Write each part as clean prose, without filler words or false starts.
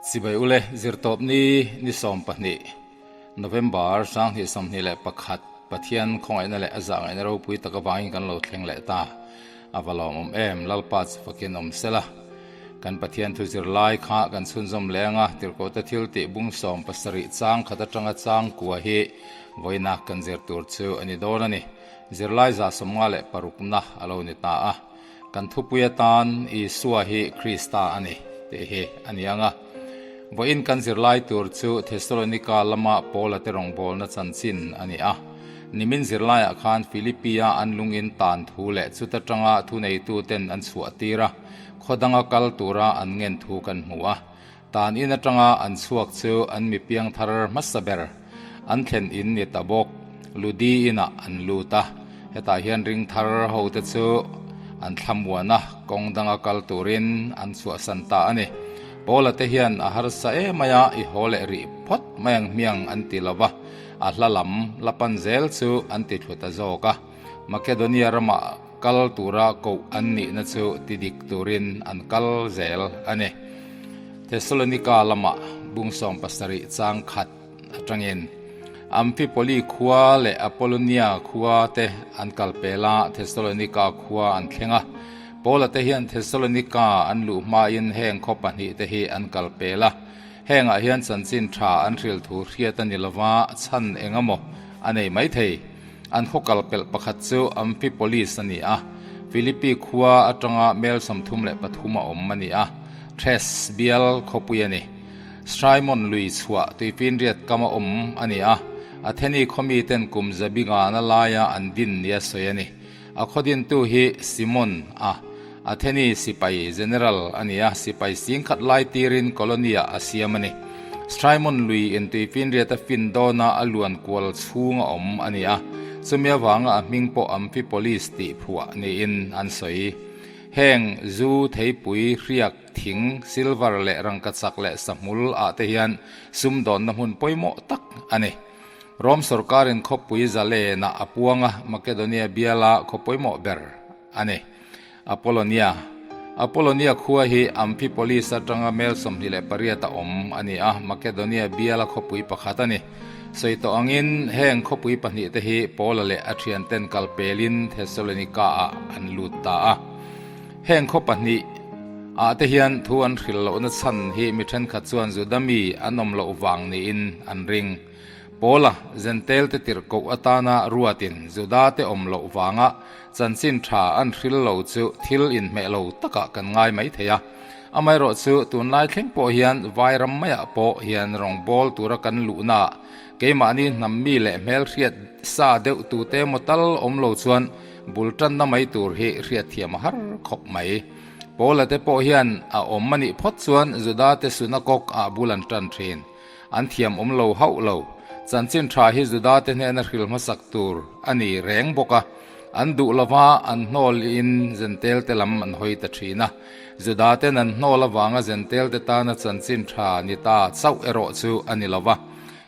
Chibai ule zirtawpni ni 12 November 2021 Pathian khawngaihna leh a zahngaihna ropui tak avangin kan lo thleng leh ta. A va lawmawm em, Lalpa chu fakin awm sela. Kan Pathian thu zir lai kha kan chhunzawm leng a, Tirhkohte thil tih bung 70 chang khat atanga chang kua hi vawiina kan zir tur chu a ni dawn a ni. Zirlai 56na a lo ni ta a. Kan thupui atan Isua hi Krista a ni tih hi a ni ang a. Vawiin kan zirlai tur chu Thessalonika lama Paula te rawngbawlna chanchin a ni a. Nimin zirlaiah khan Philippi-a an lungin tan thu leh chuta tanga thuneituten an chhuah tir a, khaw danga kal tura an ngen thu kan hmu a. Tan in atanga an chhuak chu an mi piang thar hmasa ber an thlen in ni ta bawk. Ludi inah an lut a, hetah hian ring thar ho te chu an thlamuan a, kawng danga kal turin an chhuahsan ta a ni. Paula te hian a harsa em mai a, i haw leh rih phawt mai ang hmiang an ti lo va, a hla lam la pan zel chu an ti thlu ta zawk a. Makedonia ramah kal tura koh an nihna chu ti dik turin an kal zel a ni. Thessalonika lamah bung 70 chang khat atangin Amphipoli khua leh Apollonia khua te an kal pel a, Thessalonika khua an thleng a. Paula te hian Thessalonika an luh hmain heng khaw pahnih te hi an kal pel a. Hengah hian chanchin tha an hril thu hriat a ni lova, chhan eng emaw a nei mai thei. An khaw kal pelh pakhat chu Amphipolis a ni a, Philippi khua atanga mel 33 a awm a ni a, Thrace bial khawpui a ni. Strymon lui chhuah tuifinriat kam a awm a ni a, Atheni khawmiten kum zabi ngana laia an din nia sawi a ni. A khawdintu hi Simon a, Atheni sipai general a ni a, sipai singkhat lai tirin colony-ah a siam a ni. Strymon lui in tuifinriat a fin dawna a luan kual chhung a awm a ni a, chumi avanga a hming pawh Amphipolis tih phuah niin an sawi. Heng zu, theipui, hriak, thing, silver leh rangkachak leh sahmul ah te hian sumdawnna hmun pawimawh tak a ni. Rom sorkarin khawpui zalenah a puang a, Makedonia biala khaw pawimawh ber a ni. Apollonia Apollonia khua hi Amphipolis atanga mel 28 a awm a ni a, Makedonia biala khawpui pakhat a ni. Sawi tawh angin heng khawpui pahnih te hi Paula leh a thianten kal pelin Thessalonika ah an lut ta a. Heng khaw pahnih ah te hian thu an hrilh lohna chhan hi mi thenkhat chuan Juda mi an awm loh vang niin an ring. Paula Zentel te tirhkoh atana ruatin Juda te awm loh vanga chanchin tha an hril lo chu thil inhmeh lo takah kan ngai mai thei a. Amaherawhchu tunlai thleng pawh hian vairam maiah pawh hian rawngbawl tura kan luhnaah keimahni hnam mi leh hmelhriat sa deuh tute emaw tal awm lo chuan bul tanna mai tur hi hriatthiam a har khawp mai. Paula te pawh hian a awm a nih phawt chuan Juda te synagog ah bul an tan thin. An thiam awm lo hauh lo. Chanchin tha hi Juda te hnena hril hmasak tur a ni reng bawk a. An duh lova an hnawl in Zentel te lam an hawi ta thin a. Juda ten an hnawl avanga Zentel te tana chanchin tha ni ta chauh erawh chu a ni lova.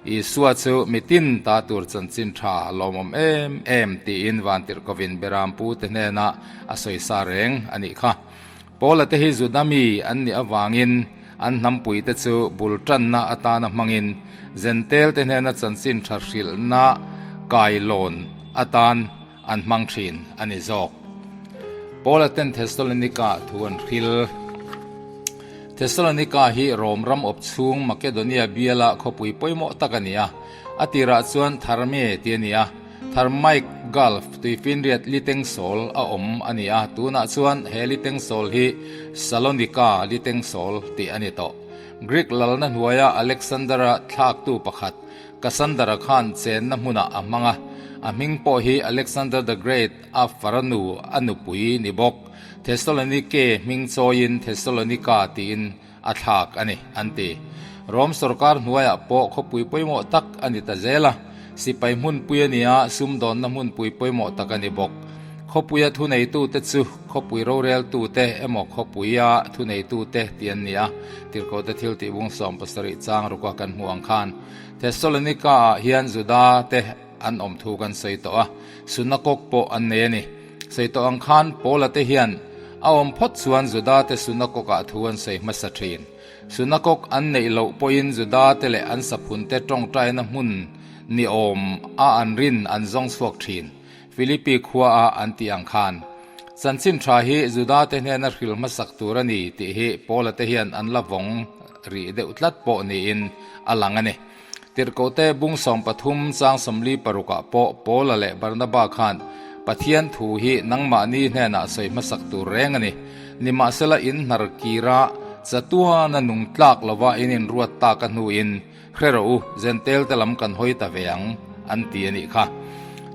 Isua chu mitin ta tur chanchin tha lawmawm em em tiin Vantirhkovin Berampu te hnenah a sawi sa reng a nih kha. Paula te hi Juda mi an nih avangin an hnampui te chu bul tanna atana hmangin Zentel te hnena chanchin tha hrilhna kailawn atan an hmang thin a ni zawk. Paula ten Thessalonika thu an hril. Thessalonika hi Rom ram awp chhung Makedonia biala khawpui pawimawh tak a ni a. A tirah chuan Therme tih a ni a, Thermaic Gulf tuifinriat litengsawl a awm a ni a, tunah chuan he litengsawl hi Salonika litengsawl tih a ni tawh. Greek lalna hnuaia Alexander-a thlaktu pakhat Cassandra khan chenna hmunah a hmang a, a hming pawh hi Alexander the Great a faranu a nupui ni bawk. Thessalonike hming chawiin Thessalonika tiin a thlak a ni, an ti. Rom sorkar hnuaiah pawh khawpui pawimawh tak a ni ta zel a, sipai hmunpui a ni a, sumdawnna hmunpui pawimawh tak a ni bawk. Khawpuia thuneitute chu khawpui roreltute emaw khawpuia thuneitute tih an ni a, Tirhkohte thil tih bung 70 chang ruka kan hmuh ang khan Thessalonika-ah hian Juda te an awm thu kan sawi tawh a, synagog pawh an nei a ni. Sawi tawh ang khan Paula te hian a awm phawt chuan Juda te synagog-ah thu an sawi hmasa thin. Sunakok an neih loh pawhin Juda te leh an saphunte tawngtaina hmun ni awm a an rin an zawng chhuak thin, Philippi khua a an tih ang khan. Chanchin tha hi Juda te hnena hril hmasak tur a ni tih hi Paula te hian an la vawng rih deuh tlat pawh niin a lang a ni. Tirhkohte bung 13 chang 46 ah pawh Paula leh Barnaba khan Pathian thu hi nangmahni hnenah sawi hmasak tur reng a ni. Nimahsela in hnar kira chatuana nung tlak lova in inruat tak a hnuin hre rawh u, Jentail te lam kan hawi ta ve ang, an ti a nih kha.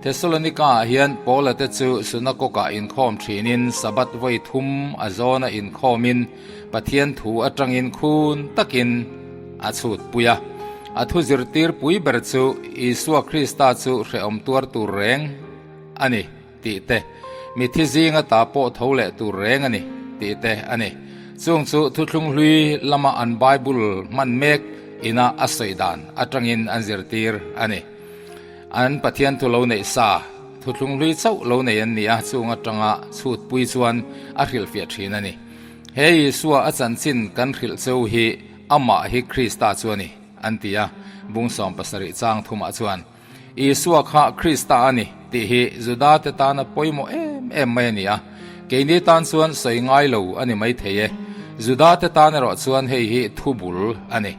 Thessalonika ah hian Paula te chu sunakawkah inkhawm thinin Sabbath vawi thum a zawna inkhawmin Pathian thu atangin khun takin a chhut pui a. A thu zirtir pui ber chu Isua Krista chu hrehawm tuar tur reng a ni tih te, mithi zinga ta pawh tho leh tur reng a ni tih te a ni. Chung chu thuthlung hlui lama an Bible hman mek ina a sawi dan atangin an zirtir a ni. An Pathian thu lo neih sa, thuthlung hlui chauh lo nei an ni a, chung atanga chhut pui chuan a hrilhfiah thin a ni. He Isua a chanchin kan hrilh cheu hi amah hi Krista chu a ni, an ti a, bung 17 chang thumah chuan, Isua kha Krista a ni tih hi Judate tana pawimawh em em mai a ni a, keini tan chuan sawi ngai lo a ni mai thei e. Judate tan erawh chuan hei hi thu bul a ni.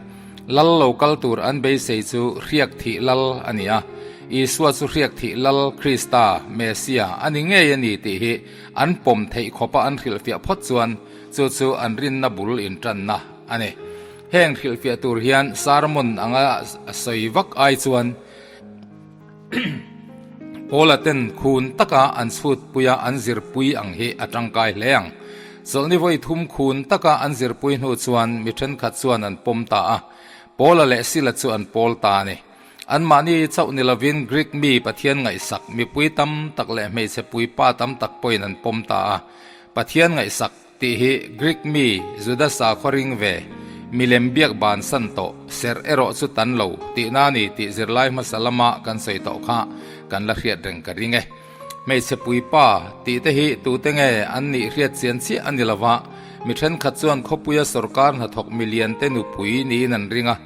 Lal lo kal tur an beisei chu hriak thih lal a ni a, Isua chu hriak thih lal Krista, Messia, a ni ngei a ni tih hi An pawm theih khawpa an hrilhfiah phawt chuan chu chu an rinna bul intanna a ni. Heng hrilhfiah tur hian sermon anga sawi vak ai chuan Paula ten khun taka an chhutpuia an zirpui ang hi a tangkai hle ang. Chawlhni vawi thum khun taka an zirpui hnu chuan mi thenkhat chuan an pawm ta a, Paula leh Sila chu an pawl ta a ni. Anmahni chauh ni lovin Greek mi Pathian ngaihsak mipui tam tak leh hmeichhe puipa tam tak pawhin an pawm ta a. Pathian ngaihsak tih hi Greek mi Juda sakhaw ring ve, milem biak bansan tawh, serh erawh chu tan lo tihna a ni tih zirlai hmasa lama kan sawi tawh kha kan la hriat reng ka ring e. Hmeichhe puipa tih te hi tute nge an nih hriat chian chiah a ni lova, mi thenkhat chuan khawpuia sawrkar hnathawk milian te nupui niin an ring a,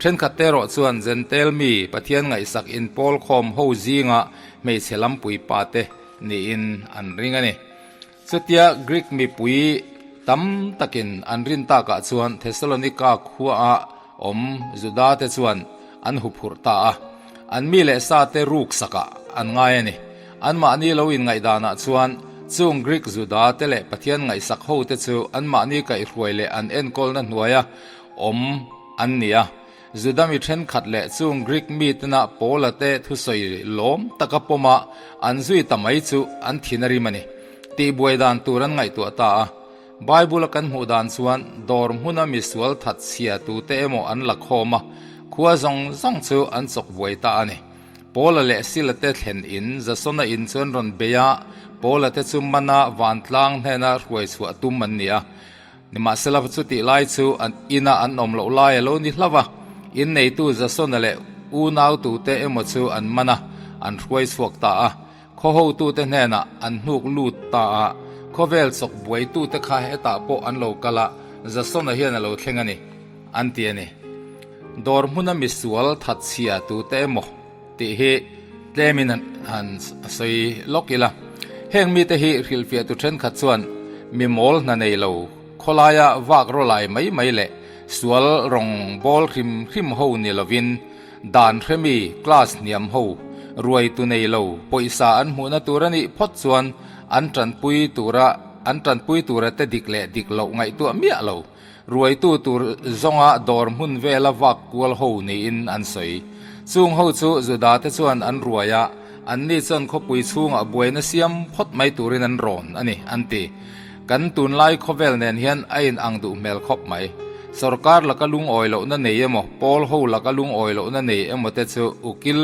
Thenkhat te erawh chuan Jentail mi Pathian ngaihsak inpawl khawm ho zinga hmeichhe lampui pa te niin an ring a ni. Chutia Greek mipui tam takin an rin takah chuan Thessalonika khuaah awm Juda te chuan an huphurh ta a, an mi leh sa te ruk sakah an ngai a ni. Anmahni lo inngaihdanah chuan chung Greek Juda te leh Pathian ngaihsak ho te chu anmahni kaihhruai leh an enkawlna hnuaia awm an ni a. Juda mi thenkhat leh chung Greek mitena Paula te thusawi lawm taka pawma an zui ta mai chu an thin a rim a ni. Tihbuai dan tur an ngaihtuah ta a. Bible-a kan hmuh dan chuan dawr hmuna misual that chhia tute emaw an la khawm a, khua zawng zawng chu an chawk buai ta a ni. Paula leh Sila te thlen in Jasona in chu an rawn bei a, Paula te chu mana vantlang hnena hruai chhuah tum an ni a. Nimahsela chutih lai chu an ina an awm loh lai a lo ni hlauh a, inneitu Jasona leh unautute emaw chu an man a, an hruai chhuak ta a. Khaw hotute hnenah an hnuk lut ta a, khawvel chawk buaitute kha hetah pawh an lo kal a, Jasona hian a lo thleng a ni, an ti a ni. Dawr hmuna misual thatchhia tute emaw tih hi tlemin han sawi lawk ila. Heng mite hi hrilhfiahtu thenkhat chuan mi mawl hna nei lo, khawlaia vak rawlai mai mai leh sual rawng bawl hrim hrim ho ni lovin dan hremi class hniam ho, ruaitu nei lo, pawisa an hmuhna tur a nih phawt chuan an tanpui tura an tanpui tura te dik leh dik loh ngaihtuah miah lo. Ruaitu tur zawnga dawr hmun vela vak kual ho niin an sawi. Chung ho chu Juda te chuan an ruai a, anni chuan khawpui chhungah buaina siam phawt mai turin an rawn a ni, an ti. Kan tunlai khawvel nen hian a in ang duh hmel khawp mai. Sorkar laka lungawi lohna nei emaw, pawl ho laka lungawi lohna nei emaw te chu ukil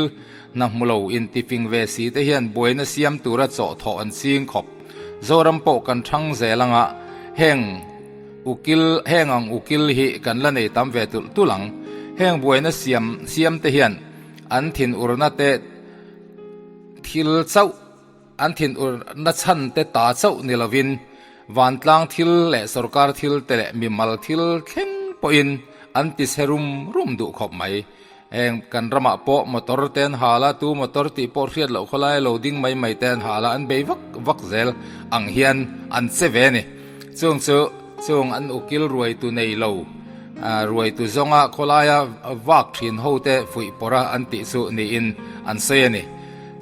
hna hmu lo intifing ve si te hian buaina siam tura chawhthawh an ching khawp. Zoram pawh kan thang zel anga heng. Ukil, heng ang ukil hi kan la nei tam ve tulh tulh ang. Heng buaina siam siam te hian an thin urna te thil chauh, an thin urna chhan te ta chauh ni lovin vantlang thil leh sorkar thil te leh mimal thil thleng pawhin an ti chhe rum rum duh khawp mai. Heng kan ramah pawh motor te an hal a, tu motor tih pawh hriat loh khawlai lo ding mai mai te an hal a, an bei vak vak zel ang hian an che ve a ni. Chung chu chung an ukil ruaitu nei lo, ruaitu zawnga khawlaia vak thin ho te fuih pawrh a an tih chu niin an sawi a ni.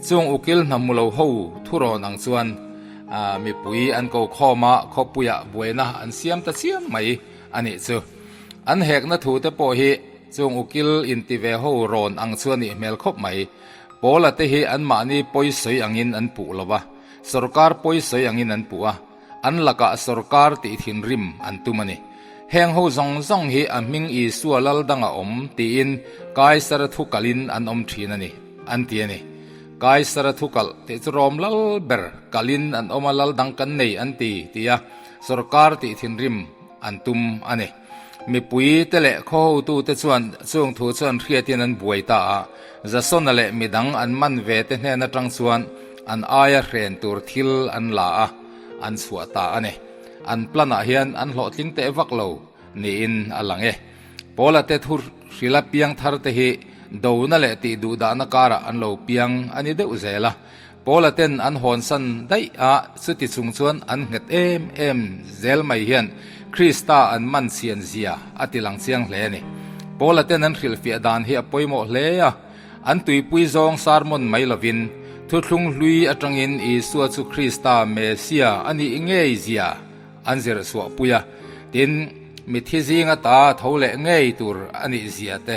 Chung ukil hna hmu lo ho thurawn ang chuan mipui an ko khawm a, khawpuiah buaina an siam ta chiam mai a nih chu. An hekna thu te pawh hi Chung ukil inti ve ho rawn ang chu a nih hmel khawp mai. Paula te hi anmahni pawi sawi angin an puh lo va, sorkar pawi sawi angin an puh a, an lakah sorkar tih thinrim an tum a ni. Heng ho zawng zawng hi a hming Isua lal danga awm tiin Kaisara thu kalhin an awm thin a ni, an ti a ni. Kaisara thu kalh tih chu rawm lal ber kalhin an awm a, lal dang kan nei an ti, tia sorkar tih thinrim an tum a ni. Mipui te leh khaw hotute chuan chung thu chu an hriatin an buai ta a, Jasona leh midang an man ve te hnen atang chuan an aia hren tur thil an la a, an chhuah ta a ni. An plan ah hian an hlawhtling teh vak lo niin a lang e. Paula te thu hrila piang thar te hi dona leh tih duhdahna karah an lo piang a ni deuh zel a. Paula ten an hawnsan daih a, chuti chung chuan an nghet em em zel mai hian Krista an man chian zia a ti lang chiang hle a ni. Paula ten an hrilhfiah dan hi a pawimawh hle a, an tuipui zawng sermon mai lovin thuthlung hlui atangin Isua chu Krista Messia a nih ngei zia an zir chhuah pui a, tin, mithi zinga ta tho leh ngei tur a nih zia te,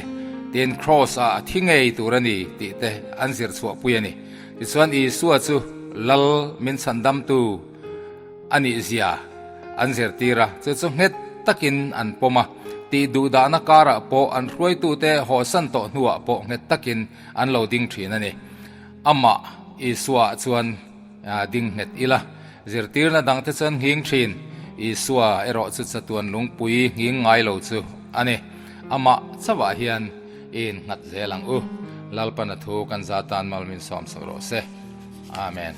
tin, Kraws ah a thi ngei tur a ni tih te an zir chhuah pui a ni. Tichuan Isua chu Lal min chhandamtu a nih zia an zirtir a, chu chu nghet takin an pawm a, tih duhdahna karah pawh an hruaitute hawsan tawh hnuah pawh nghet takin an lo ding thin a ni. Amah Isua ah chuan Ding nghet ila, zirtirna dangte chuan nghing thin. Isua erawh chu chatuan lungpui nghing ngai lo chu a ni. Amah chauhah hian i innghat zel ang u. Lalpana thu kan za tan mal min sawmsak rawh se. Amen.